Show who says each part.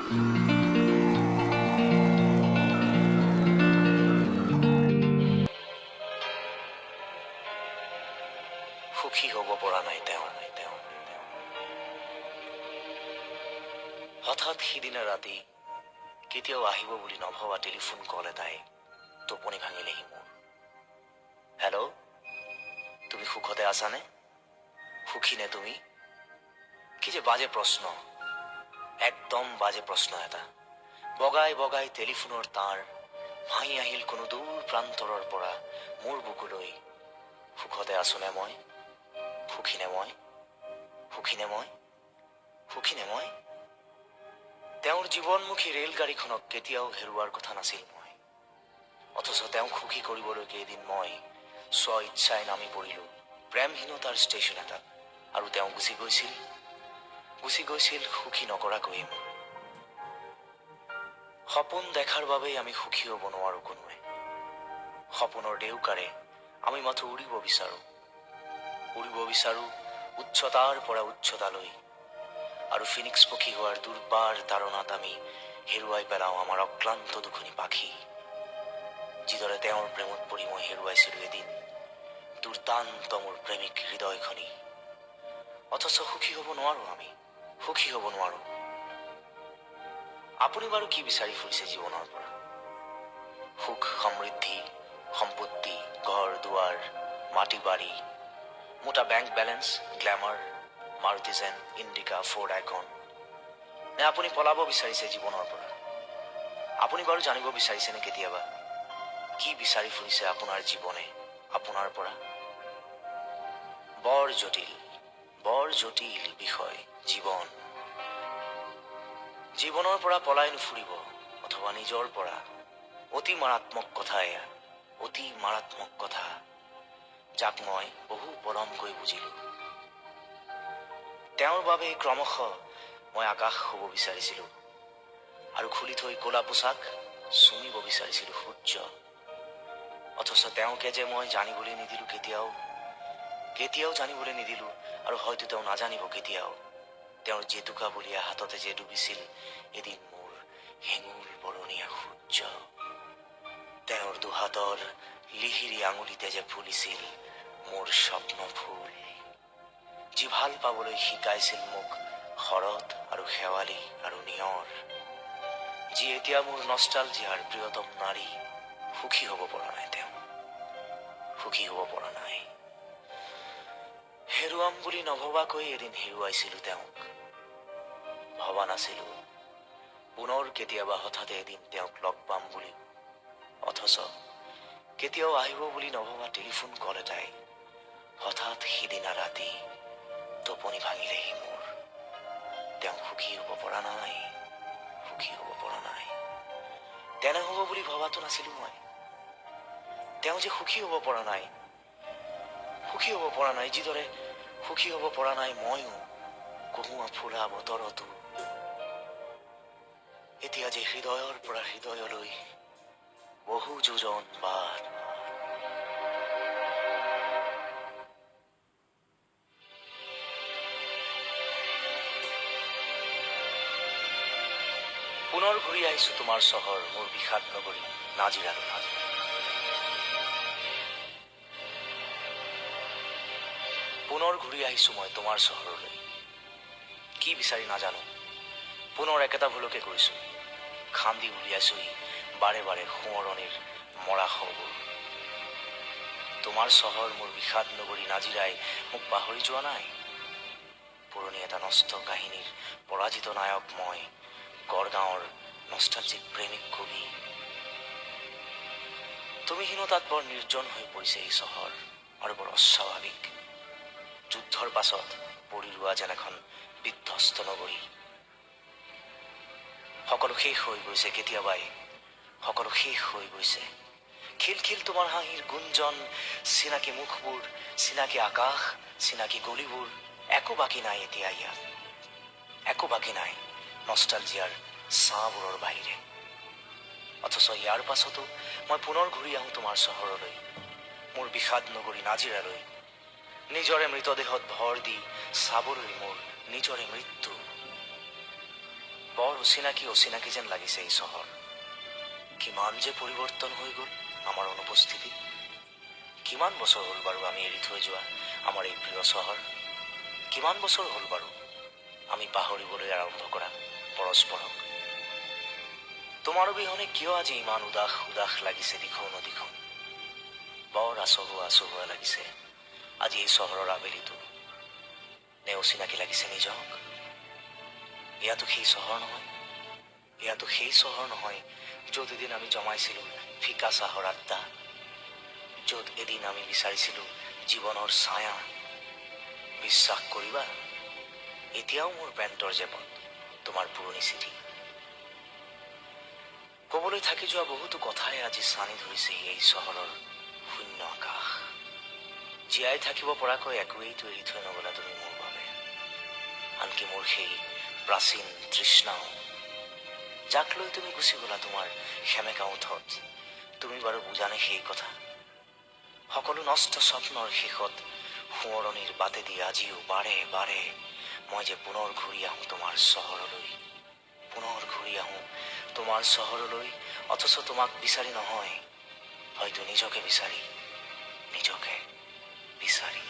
Speaker 1: সুখী হ'ব পৰা নাই তেওঁ। হঠাৎ সিদিনা ৰাতি কেতিয়াও আহিব বুলি নভবা টেলিফোন কল এটাই টোপনি ভাঙিলেহি মোৰ। হেল্ল', তুমি সুখতে আছানে? সুখী নে তুমি? কি যে বাজে প্ৰশ্ন, একদম বাজে প্ৰশ্ন এটা। বগাই বগাই টেলিফোনৰ তাঁৰ ভাঙি আহিল কোনো দূৰ প্ৰান্তৰৰ পৰা মোৰ বুকুলৈ। সুখতে আছোনে মই? সুখী নে মই? সুখী নে মই? সুখী নে মই? তেওঁৰ জীৱনমুখী ৰেলগাড়ীখনক কেতিয়াও হেৰুৱাৰ কথা নাছিল মই। অথচ তেওঁক সুখী কৰিবলৈকে এদিন মই স্ব ইচ্ছাই নামি পৰিলো প্ৰেমহীনতাৰ ষ্টেচন এটাত আৰু তেওঁ গুচি গৈছিল, গুচি গৈছিল সুখী নকৰাকৈয়ে মোক। সপোন দেখাৰ বাবেই আমি সুখী হ'ব নোৱাৰো কোনোৱে। সপোনৰ ডেউকাৰে আমি মাথো উৰিব বিচাৰো, উৰিব বিচাৰো উচ্চতাৰ পৰা উচ্চতালৈ। আৰু ফিনিক্স পক্ষী হোৱাৰ দুৰ্বাৰ তাড়নাত আমি হেৰুৱাই পেলাওঁ আমাৰ অক্লান্ত দুখনি পাখি। যিদৰে তেওঁৰ প্ৰেমত পৰি মই হেৰুৱাইছিলো এদিন দুৰ্দান্ত মোৰ প্ৰেমিক হৃদয়খনি। অথচ সুখী হ'ব নোৱাৰো আমি, সুখী হ'ব নোৱাৰো। আপুনি বাৰু কি বিচাৰি ফুৰিছে জীৱনৰ পৰা? সুখ, সমৃদ্ধি, সম্পত্তি, ঘৰ দুৱাৰ, মাটি বাৰী, মোটা বেংক বেলেঞ্চ, গ্লেমাৰ, মাৰুতি জেন, ইণ্ডিকা, ফ'ৰ্ড আইকন? নে আপুনি পলাব বিচাৰিছে জীৱনৰ পৰা? আপুনি বাৰু জানিব বিচাৰিছেনে কেতিয়াবা কি বিচাৰি ফুৰিছে আপোনাৰ জীৱনে আপোনাৰ পৰা? বৰ জটিল, বৰ জটিল বিষয় জীৱন। জীৱনৰ পৰা পলাই নুফুৰিব অথবা নিজৰ পৰা। অতি মাৰাত্মক কথা এয়া, অতি মাৰাত্মক কথা, যাক মই বহু পলমকৈ বুজিলো। তেওঁৰ বাবে ক্ৰমশঃ মই আকাশ হ'ব বিচাৰিছিলো আৰু খুলি থৈ ক'লা পোছাক চুমিব বিচাৰিছিলো সূৰ্য। অথচ তেওঁকে যে মই জানিবলৈ নিদিলো কেতিয়াও, কেতিয়াও জানিবলৈ নিদিলো। আৰু হয়তো তেওঁ নাজানিব কেতিয়াও, তেওঁৰ জেতুকা বলীয়া হাততে যে ডুবিছিল এদিন মোৰ হেঙুল বৰণীয়া সূৰ্য, তেওঁৰ দুহাতৰ লিহিৰি আঙুলিতে যে ফুলিছিল মোৰ স্বপ্ন ফুল, যি ভাল পাবলৈ শিকাইছিল মোক শৰৎ আৰু শেৱালি আৰু নিয়ৰ, যি এতিয়া মোৰ নষ্টালজিয়াৰ প্ৰিয়তম নাৰী। সুখী হ'ব পৰা নাই তেওঁ, সুখী হ'ব পৰা নাই। হেৰুৱাম বুলি নভবাকৈ এদিন হেৰুৱাইছিলো তেওঁক। ভবা নাছিলো পুনৰ কেতিয়াবা হঠাতে এদিন তেওঁক লগ পাম বুলি। অথচ কেতিয়াও আহিব বুলি নভবা টেলিফোন কল এটাই হঠাৎ সিদিনা ৰাতি টোপনি ভাঙিলেহি মোৰ। তেওঁ সুখী হ'ব পৰা নাই, সুখী হ'ব পৰা নাই। তেনে হ'ব বুলি ভবাতো নাছিলো মই। তেওঁ যে সুখী হ'ব পৰা নাই, সুখী হ'ব পৰা নাই, যিদৰে সুখী হ'ব পৰা নাই ময়ো কহুৱা ফুলা বতৰতো। এতিয়া যে হৃদয়ৰ পৰা হৃদয়লৈ বহু যোজন বাট। পুনৰ ঘূৰি আহিছো তোমাৰ চহৰ, মোৰ বিষাদ নগৰী নাজিৰালৈ। পুনৰ ঘূৰি আহিছো মই তোমাৰ চহৰলৈ। কি বিচাৰি নাজানো, পুনৰ একেটা ভুলকে কৰিছো। খান্দি উলিয়াইছোহি বাৰে বাৰে সোঁৱৰণিৰ মৰা শবোৰ। তোমাৰ চহৰ, মোৰ বিষাদ নগৰী নাজিৰাই মোক পাহৰি যোৱা নাই। পুৰণি এটা নষ্ট কাহিনীৰ পৰাজিত নায়ক মই, গড়গাঁৱৰ নষ্টালজিক প্ৰেমিক কবি। তুমিহীনতাত বৰ নিৰ্জন হৈ পৰিছে এই চহৰ আৰু বৰ অস্বাভাৱিক। যুদ্ধৰ পাছত পৰি ৰোৱা যেন এখন বিধ্বস্ত নগৰী। সকলো শেষ হৈ গৈছে কেতিয়াবাই, সকলো শেষ হৈ গৈছে। খিলখিল তোমাৰ হাঁহিৰ গুঞ্জন, চিনাকি মুখবোৰ, চিনাকি আকাশ, চিনাকি গলিবোৰ, একো বাকী নাই এতিয়া ইয়াত, একো বাকী নাই নষ্টালজিয়াৰ ছাঁবোৰৰ বাহিৰে। অথচ ইয়াৰ পাছতো মই পুনৰ ঘূৰি আহোঁ তোমাৰ চহৰলৈ, মোৰ বিষাদ নগৰী নাজিৰালৈ, নিজৰে মৃতদেহত ভৰ দি চাবলৈ মোৰ নিজৰে মৃত্যু। বৰ অচিনাকি অচিনাকি যেন লাগিছে এই চহৰ। কিমান যে পৰিৱৰ্তন হৈ গ'ল আমাৰ অনুপস্থিতিত! কিমান বছৰ হ'ল বাৰু আমি এৰি থৈ যোৱা আমাৰ এই প্ৰিয় চহৰ? কিমান বছৰ হ'ল বাৰু আমি পাহৰিবলৈ আৰম্ভ কৰা পৰস্পৰক? তোমাৰ অবিহনে কিয় আজি ইমান উদাস উদাস লাগিছে দিখৌ নদীখন? বৰ আচহুৱা আচহুৱা লাগিছে আজি এই চহৰৰ আবেলিটো। নে অচিনাকি লাগিছে নিজক? এয়াতো সেই চহৰ নহয়, এয়াতো সেই চহৰ নহয় য'ত এদিন আমি জমাইছিলোঁ ফিকা চাহৰ আড্ডা, য'ত এদিন আমি বিচাৰিছিলোঁ জীৱনৰ ছায়া। বিশ্বাস কৰিবা, এতিয়াও মোৰ পেণ্টৰ জেপত তোমাৰ পুৰণি চিঠি। ক'বলৈ থাকি যোৱা বহুতো কথাই আজি ছানি ধৰিছেহি এই চহৰৰ শূন্য আকাশ। জীয়াই থাকিব পৰাকৈ একোৱেইতো এৰি থৈ নগ'লা তুমি মোৰ বাবে, আনকি মোৰ সেই প্ৰাচীন তৃষ্ণাও, যাক লৈ তুমি গুচি গ'লা তোমাৰ সেমেকা ওঁঠত। তুমি বাৰু বুজানে সেই কথা? সকলো নষ্ট স্বপ্নৰ শেষত সোঁৱৰণিৰ বাটেদি আজিও বাৰে বাৰে মই যে পুনৰ ঘূৰি আহোঁ তোমাৰ চহৰলৈ, পুনৰ ঘূৰি আহোঁ তোমাৰ চহৰলৈ, অথচ তোমাক বিচাৰি নহয়, হয়তো নিজকে বিচাৰি, নিজকে বিচাৰি।